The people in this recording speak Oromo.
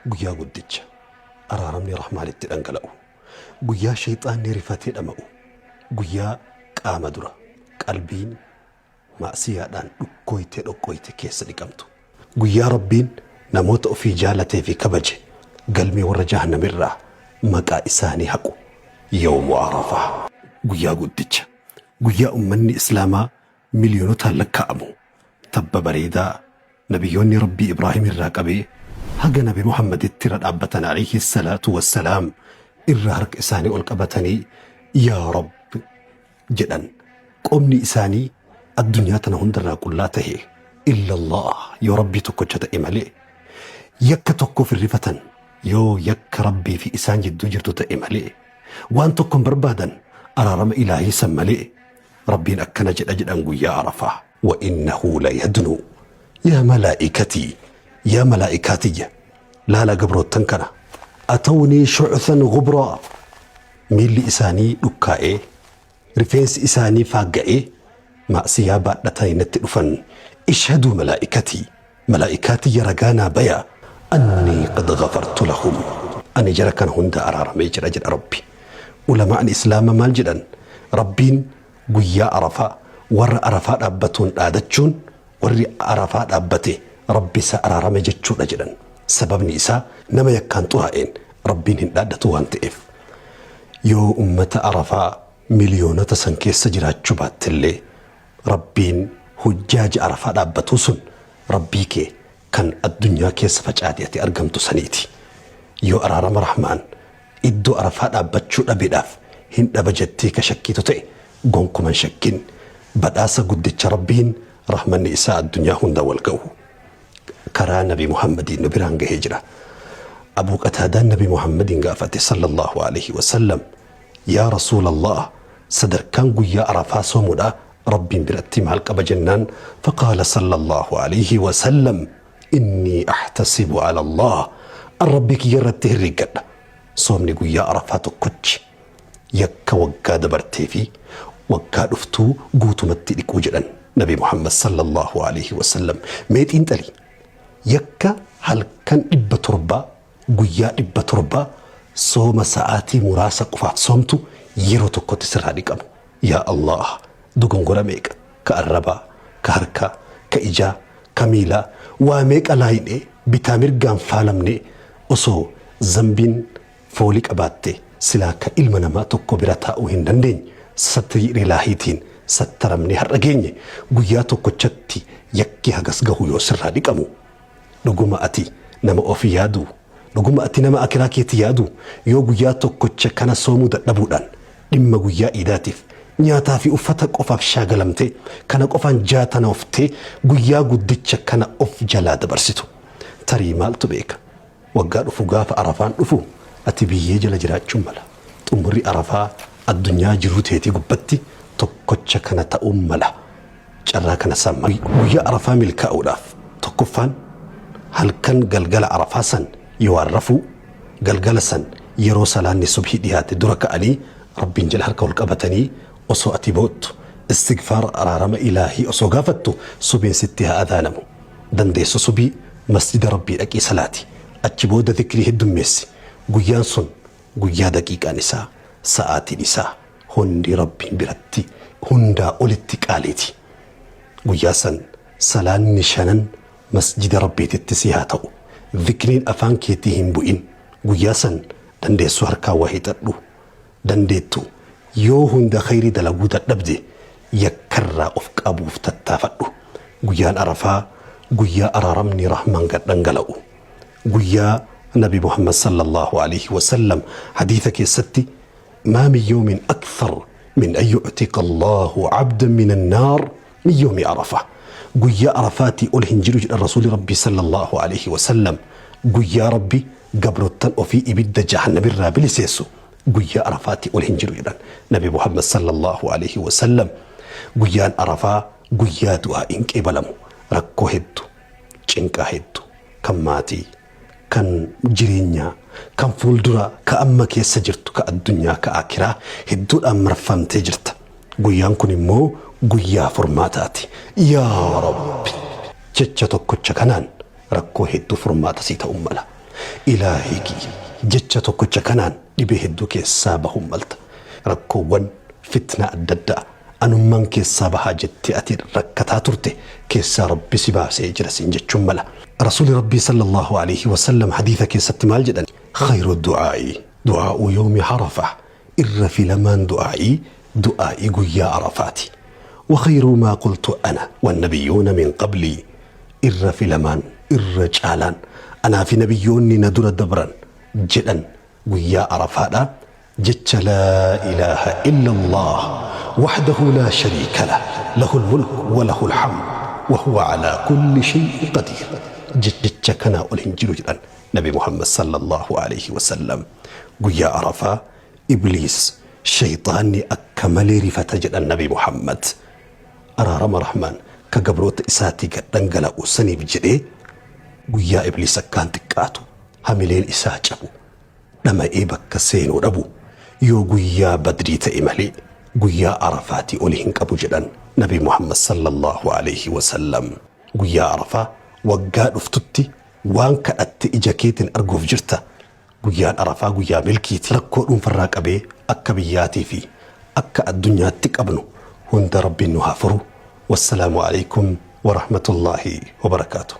Guyyaa guddicha araaramni Rahmaan itti dhangala'u. Guyyaa shayxaanni rifatee dhama'u. Guyyaa qaama dura qalbiin ma'siyaadhaan dhukkooytee dhoqqooyte keessa dhiqamtu. Guyyaa Rabbiin namoota ofii jaalatee fi kabaje galmee warra jahannamirraa maqaa isaanii haqu. Yawmu Arafaa. Guyyaa guddicha. Guyyaa ummanni Islaamaa miliyoonotaan lakkaa'amu tabba bareedaa nabiyyoonni Rabbii Ibraahim irraa qabee haga Nabi Muhammaditti irra dhaabbatan alayhi salaatu wassalaam irra harka isaanii ol qabatanii yaa Rabbi jedhan. Qomni isaanii addunyaa tana hundarraa qullaa tahe illa Allah yoo Rabbii tokkocha ta'e malee, yakka tokkoof hin rifatan yoo yakka Rabbii fi isaan jidduu jirtu ta'e malee, waan tokko hin barbaadan araarama ilaahii san malee. Rabbiin akkana jedha jedhan guyyaa Arafaa. Wa innahu layadnu yaa malaa'ikatii, yaa malaa'ikaa tiyya, laalaa gabroottan kana, atawnii shu'than ghubraa, miilli isaanii dhukkaa'ee, rifeensi isaanii faagga'ee, ma'siyaa baadhatanii natti dhufan, ishhaduu malaa'ikatii, malaa'ikaa tiyya ragaa naa baya, annii qad ghafartu lahum, ani jara kana hunda araaramee jira jedha Rabbi. Ulamaa'ni Islaamaa maal jedhan? Rabbiin guyyaa Arafaa warra Arafaa dhaabbatuun dhaadachuun warri Arafaa dhaabbate Rabbi isa araarame jechuudha jedhan. Sababni isaa nama yakkaan xuraa'een Rabbiin hin dhaaddatu waan ta'eef. Yoo ummata Arafaa miliyoonota san keessa jiraachuu baattellee Rabbiin hujjaaja Arafaa dhaabbatuu sun Rabbii kee kan addunyaa keessa facaatee ati argamtu saniiti. Yoo araarama Rahmaan iddoo Arafaa dhaabbachuu dhabeedhaaf hin dhaba jettee ka shakkiitu ta'e gonkuma hin shakkin. Badhaasa guddicha Rabbiin rahmanni isaa addunyaa hunda wal ga'u karaa Nabi Muhammadiin nu biraan gahee jira. Abuu Qataadaan Nabi Muhammadiin gaafate sallallahu alaihi wasallam, yaa Rasuulallah, sadarkaan guyyaa Arafaa soomuudha Rabbiin biratti maal qaba jennaan, faqaala sallallahu alaihi wasallam, innii ahtasibu ala Allah, an Rabbii kiyya irratti herreggadha, soomni guyyaa Arafaa tokkochi yakka waggaa dabartee fi waggaa dhuftuu guutumatti dhiquu jedhan Nabi Muhammad sallallahu alaihi wasallam. Mee xiinxali, yakka halkan 700, guyyaa 700 sooma sa'aatii muraasa qofaaf soomtu yeroo tokkotti sirraa dhiqamu. Yaa Allah, dogongora meeqa ka arrabaa, ka harkaa, ka ijaa, ka miilaa, waa meeqa laayinee bitaa mirgaan faalamnee, osoo zambiin foolii qabaatte silaa ka ilma namaa tokko bira taa'uu hin dandeenye, satrii ilaahiitiin sattaramnee har'a geenye. Guyyaa tokkochatti yakki hagas gahu yoo sirraa dhiqamu, dhuguma ati nama ofi yaadu, dhuguma ati nama akiraa keetti yaadu? Yoo guyyaa tokkocha kana soomuu dadhabuudhaan dhimma guyyaa iidaatiif nyaataa fi uffata qofaaf shaagalamtee, kana qofaan jaatanoftee guyyaa guddicha kana of jalaa dabarsitu, tarii maaltu beeka, waggaa dhufu gaafa Arafaan dhufu ati biyyee jala jiraachuun mala. Xumurri Arafaa addunyaa jiruu teetii gubbatti tokkocha kana ta'uun mala. Carraa kana samma. Guyyaa Arafaa milkaa'uudhaaf tokkoffaan halkan galgala Arafaa san yowaan rafuu, galgala san yeroo salaanni subhii dhiyaate dura ka'anii Rabbiin jala harka ol qabatanii osoo ati boottu, istigfaara araarama ilaahii osoo gaafattu subiin sitti haa adaanamu. Dandeessu subii masjida Rabbii dhaqii salaati. Achi booda zikrii heddummeessi. Guyyaan sun guyyaa daqiiqaan isaa, sa'aatiin isaa hundi Rabbiin biratti hundaa olitti qaaliiti. Guyyaa san salaanni shanan masjida Rabbiititti si haa ta'u. Zikriin afaan keetii hin bu'in. Guyyaa san dandeessu harkaan waa hiixadhu. Dandeettu yoo hunda khayrii dalaguu dadhabde yakkarraa of qabuuf tattaafadhu. Guyyaan Arafaa guyyaa araaramni Rahmaan gad dhangala'u. Guyyaa Nabi Muhammad sallallahu alaihi wasallam hadiisa keessatti, maa min yawmin akthar min an yu'tiqa Allahu 'abdan min an-naar min yawmi Arafa. Guyyaa Arafaatii ol hin jiru jedhan Rasuuli Rabbii sallallahu alaihi wasallam. Guyyaa Rabbi gabrottan ofii ibidda jahannamirraa biliseessu guyyaa Arafaatii ol hin jiru jedhan Nabi Muhammad sallallahu alaihi wasallam. Guyyaan Arafaa guyyaa du'aa'iin qeebalamu. Rakkoo heddu, cinqaa heddu, kan maatii, kan jireenyaa, kan fuulduraa, ka amma keessa jirtu, ka addunyaa, ka akiraa hedduudhaan marfamtee jirta. Guyyaan kun immoo guyyaa furmaataati. Yaa Rabbi jecha tokkocha kanaan rakkoo hedduu furmaata sii ta'uun mala. Ilaahii kiyya jecha tokkocha kanaan dhibee hedduu keessaa bahuun malta. Rakkoowwan fitnaa adda addaa anummaan keessaa bahaa jettee ati rakkataa turte keessaa Rabbi si baasee jira siin jechuun mala. Rasuuli Rabbii sallallahu alaihi wasallam hadiisa keessatti maal jedhan? Khayru du'aa'i du'aa'u yawmi Arafa, irra filamaan du'aa'ii du'aa'ii guyyaa Arafaati. Wa khayru maa qultu ana wannabiyyoona min qablii, irra filamaan irra caalaan anaa fi nabiyyoonni na dura dabran jedhan guyyaa Arafaadha jecha laa ilaaha illa Allah wahdahu laa shariika lah lahul mulk wa lahul hamd wa huwa alaa kulli shay'in qadiir, jecha kanaa ol hin jiru jedhan Nabi Muhammad sallallahu alaihi wasallam. Guyyaa Arafaa Ibliis shayxaanni akka malee rifata jedhan Nabi Muhammad. Araarama Rahmaan ka gabroota isaatii gad dhangala'u saniif jedhee guyyaa Ibliis akkaan xiqqaatu, hamileen isaa cabu, dhama'ee bakka seenuu dhabu yoo guyyaa Badrii ta'e malee guyyaa Arafaatii oli hin qabu jedhan Nabi Muhammad sallallahu alaihi wasallam. Guyyaa Arafaa waggaa dhuftutti waan kadhatte ija keetiin arguuf jirta. Guyyaan Arafaa guyyaa milkiiti. Rakkoo dhuunfarraa qabee akka biyyaatii fi akka addunyaatti qabnu hunda Rabbiin nu haa furu. Wassalaamu alaikum wa rahmatullaahi wa barakaatuh.